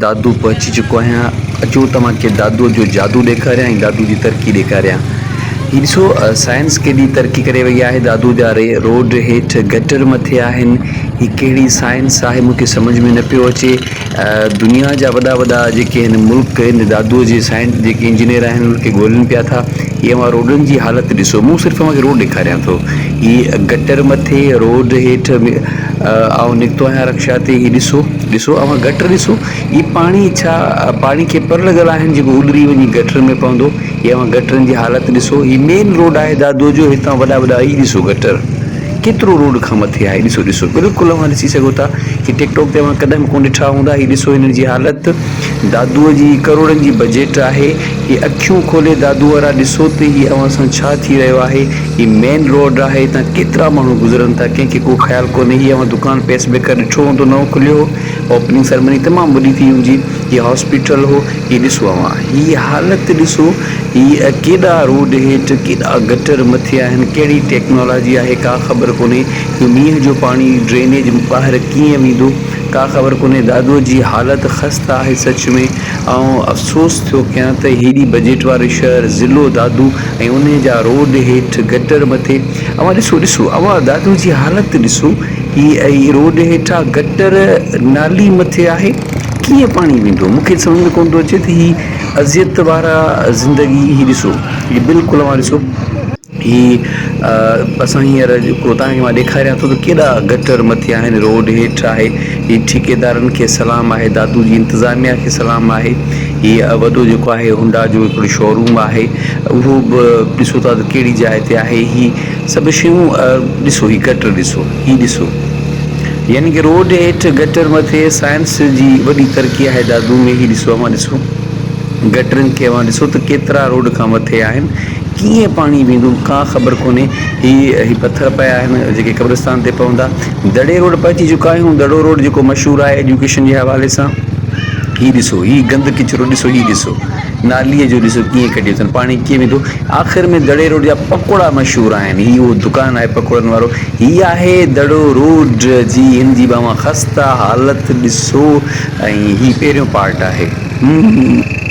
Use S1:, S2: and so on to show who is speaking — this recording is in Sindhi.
S1: دادو پهچي چڪو آهيان اچو توهان کي دادو جو جادو ڏيکاريان ۽ دادو جي ترقي ڏيکاريان هي ڏسو سائنس ڪيڏي ترقي ڪري وئي آهي دادو جا روڊ هيٺ گٽر مٿي آهن هي ڪهڙي سائنس آهي مون کي سمجهه ۾ نه پيو اچي دنيا جا وڏا وڏا جيڪي هن ملڪ هن دادو جي سائنس جيڪي انجنيئر آهن انهن کي ڳولين پيا ٿا هي اوهان روڊن جي حالت ڏسو مون صرف اوهان کي روڊ ڏيکاريان ٿو هي گٽر مٿي روڊ هيٺ آئون نڪتو آهيان رڪشا تي هي ڏسو ڏسو اوهان گٽر ڏسو هي پاڻي ڇا پاڻي کي پر لڳل آهن جيڪو اڏري وڃي گٽر ۾ پوندو هي اوهان گٽرن جي حالت ڏسو هي مين روڊ آهي دادو جو هتان وڏا وڏا هي ڏسو گٽر ڪيترو روڊ کان مٿي آهي ڏسو ڏسو بلڪل اوهان ڏسي سگهو ٿا هي ٽڪ ٽاڪ تي اوهان ڪڏهن به ڪونه ڏٺا هوندا هي ڏسو هنن جي حالت دادو جي ڪروڙن جي بجيٽ آهي هي اکيون کولي دادو وارا ڏسو ته هي اوهان سان ڇا ٿي رهيو آهي هي مين روڊ آهي هتان ڪيترا ماڻهو گذرن ٿا ڪنهن کي ڪو خيال ڪونهي هي اوهان دڪان پيس بيڪر ڏٺو هوندو نئون کليو هو اوپننگ سرمني تمام وڏي ٿي هن جي هي هاسپيٽل هو هي ڏسو اوهان هي حالت ڏسو هي ڪيڏا روڊ هيٺ ڪيڏا گٽر مٿي آهن ڪهڙي ٽيڪنالاجي آهي ڪا خبر ڪونهي هي مينهن جو پاڻي ڊرينيج ٻاهر ڪيئن ويندو ڪا خبر ڪونهي دادو جي حالت خسته آهي سچ ۾ آئون افسوس ٿيو ڪيان ته هيڏي بجيٽ وارو شهر ضلعو دادو ۽ انهي جا روڊ هيٺ گٽر مٿي اوهان ڏسو ڏسو اوهان دادو جي حالت ڏسو هي هي روڊ هيٺ آ گٽر نالي مٿي آهي ڪيئن پاڻي ويندو مونکي سمجھ ۾ ڪونه ٿو اچي ته هي اذيت وارا زندگي هي ڏسو هي بلڪل اوهان ڏسو هي اسان هينئر جيڪو توهان کي مان ڏيکاريان ٿو ته ڪيڏا گٽر مٿي آهن روڊ هيٺ آهي هي ٺيڪيدارن کي سلام آهي دادو جي انتظاميا کي سلام آهي هي وڏو جيڪو آهي هونڊا جو هڪڙو شوروم آهي اهو به ڏسو ٿا ته ڪهڙي جاء تي آهي هي سڀ شيون ڏسو هي گٽر ڏسو هي ڏسو يعني ڪي روڊ هيٺ گٽر مٿي سائنس جي وڏي ترقي آهي دادو ۾ هي ڏسو اوهان ڏسو گٽرن کي اوهان ڏسو ته ڪيترا روڊ کان مٿي آهن ڪيئن پاڻي ويندو ڪا خبر ڪونهي هي هي پٿر پيا آهن جيڪي قبرستان تي پوندا دڙي روڊ پهچي چڪا آهيون دڙو روڊ جيڪو مشهور آهي ايجوڪيشن جي حوالي سان هي ڏسو هي گند ڪچرو ڏسو هي ڏسو نالي جو ڏسو ڪيئن ڪڍيو اٿن پاڻي ڪيئن ويندو آخر ۾ دڙي روڊ جا پڪوڙا مشهور آهن هي اهو دڪان آهي پڪوڙن وارو هي آهي دڙو روڊ جي هن جي به اوهان خسته حالت ڏسو ۽ هي پهريون پارٽ آهي.